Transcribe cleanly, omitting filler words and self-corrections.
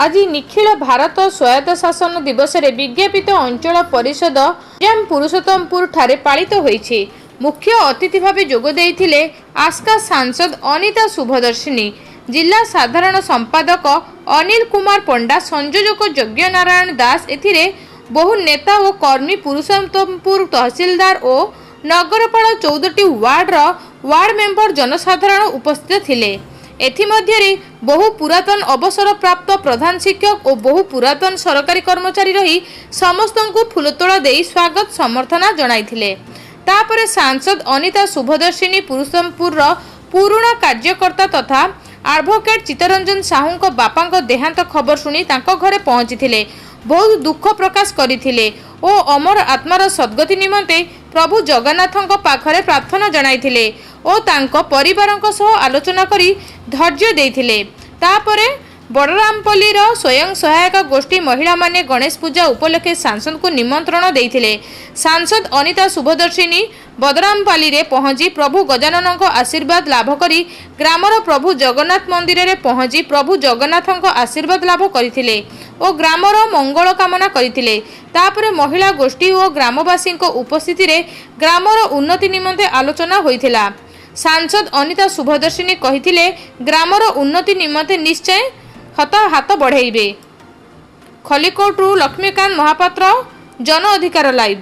ଆଜି ନିଖିଳ ଭାରତ ସ୍ୱାୟତ୍ତ ଶାସନ ଦିବସରେ ବିଜ୍ଞାପିତ ଅଞ୍ଚଳ ପରିଷଦ ଗଞ୍ଜାମ ପୁରୁଷୋତ୍ତମପୁର ଠାରେ ପାଳିତ ହୋଇଛି। ମୁଖ୍ୟ ଅତିଥି ଭାବେ ଯୋଗ ଦେଇଥିଲେ ଆସ୍କା ସାଂସଦ ଅନିତା ଶୁଭଦର୍ଶିନୀ, ଜିଲ୍ଲା ସାଧାରଣ ସମ୍ପାଦକ ଅନିଲ କୁମାର ପଣ୍ଡା, ସଂଯୋଜକ ଯଜ୍ଞନାରାୟଣ ଦାସ। ଏଥିରେ ବହୁ ନେତା ଓ କର୍ମୀ, ପୁରୁଷୋତ୍ତମପୁର ତହସିଲଦାର ଓ ନଗରପାଳ, 14ଟି ୱାର୍ଡର ୱାର୍ଡ ମେମ୍ବର, ଜନସାଧାରଣ ଉପସ୍ଥିତ ଥିଲେ। ଏଥିମଧ୍ୟରେ ବହୁ ପୁରାତନ ଅବସରପ୍ରାପ୍ତ ପ୍ରଧାନ ଶିକ୍ଷକ ଓ ବହୁ ପୁରାତନ ସରକାରୀ କର୍ମଚାରୀ ରହି ସମସ୍ତଙ୍କୁ ଫୁଲତୋଡ଼ା ଦେଇ ସ୍ୱାଗତ ସମ୍ବର୍ଦ୍ଧନା ଜଣାଇଥିଲେ। ତାପରେ ସାଂସଦ ଅନିତା ଶୁଭଦର୍ଶିନୀ ପୁରୁଷୋତ୍ତମପୁରର ପୁରୁଣା କାର୍ଯ୍ୟକର୍ତ୍ତା ତଥା ଆଡଭୋକେଟ୍ ଚିତ୍ତରଞ୍ଜନ ସାହୁଙ୍କ ବାପାଙ୍କ ଦେହାନ୍ତ ଖବର ଶୁଣି ତାଙ୍କ ଘରେ ପହଞ୍ଚିଥିଲେ। ବହୁତ ଦୁଃଖ ପ୍ରକାଶ କରିଥିଲେ ଓ ଅମର ଆତ୍ମାର ସଦ୍ଗତି ନିମନ୍ତେ ପ୍ରଭୁ ଜଗନ୍ନାଥଙ୍କ ପାଖରେ ପ୍ରାର୍ଥନା ଜଣାଇଥିଲେ ଓ ତାଙ୍କ ପରିବାରଙ୍କ ସହ ଆଲୋଚନା କରି ଧୈର୍ଯ୍ୟ ଦେଇଥିଲେ। ତାପରେ ବଡ଼ରାମପଲ୍ଲୀର ସ୍ୱୟଂ ସହାୟକ ଗୋଷ୍ଠୀ ମହିଳାମାନେ ଗଣେଶ ପୂଜା ଉପଲକ୍ଷେ ସାଂସଦଙ୍କୁ ନିମନ୍ତ୍ରଣ ଦେଇଥିଲେ। ସାଂସଦ ଅନିତା ଶୁଭଦର୍ଶିନୀ ବଦରାମପାଲିରେ ପହଞ୍ଚି ପ୍ରଭୁ ଗଜାନନଙ୍କ ଆଶୀର୍ବାଦ ଲାଭ କରି ଗ୍ରାମର ପ୍ରଭୁ ଜଗନ୍ନାଥ ମନ୍ଦିରରେ ପହଞ୍ଚି ପ୍ରଭୁ ଜଗନ୍ନାଥଙ୍କ ଆଶୀର୍ବାଦ ଲାଭ କରିଥିଲେ ଓ ଗ୍ରାମର ମଙ୍ଗଳ କାମନା କରିଥିଲେ। ତାପରେ ମହିଳା ଗୋଷ୍ଠୀ ଓ ଗ୍ରାମବାସୀଙ୍କ ଉପସ୍ଥିତିରେ ଗ୍ରାମର ଉନ୍ନତି ନିମନ୍ତେ ଆଲୋଚନା ହୋଇଥିଲା। ସାଂସଦ ଅନିତା ଶୁଭଦର୍ଶିନୀ କହିଥିଲେ, ଗ୍ରାମର ଉନ୍ନତି ନିମନ୍ତେ ନିଶ୍ଚୟ ହାତ ବଢ଼େଇବେ। ଖଲିକୋଟରୁ ଲକ୍ଷ୍ମୀକାନ୍ତ ମହାପାତ୍ର, ଜନ ଅଧିକାର ଲାଇଭ୍।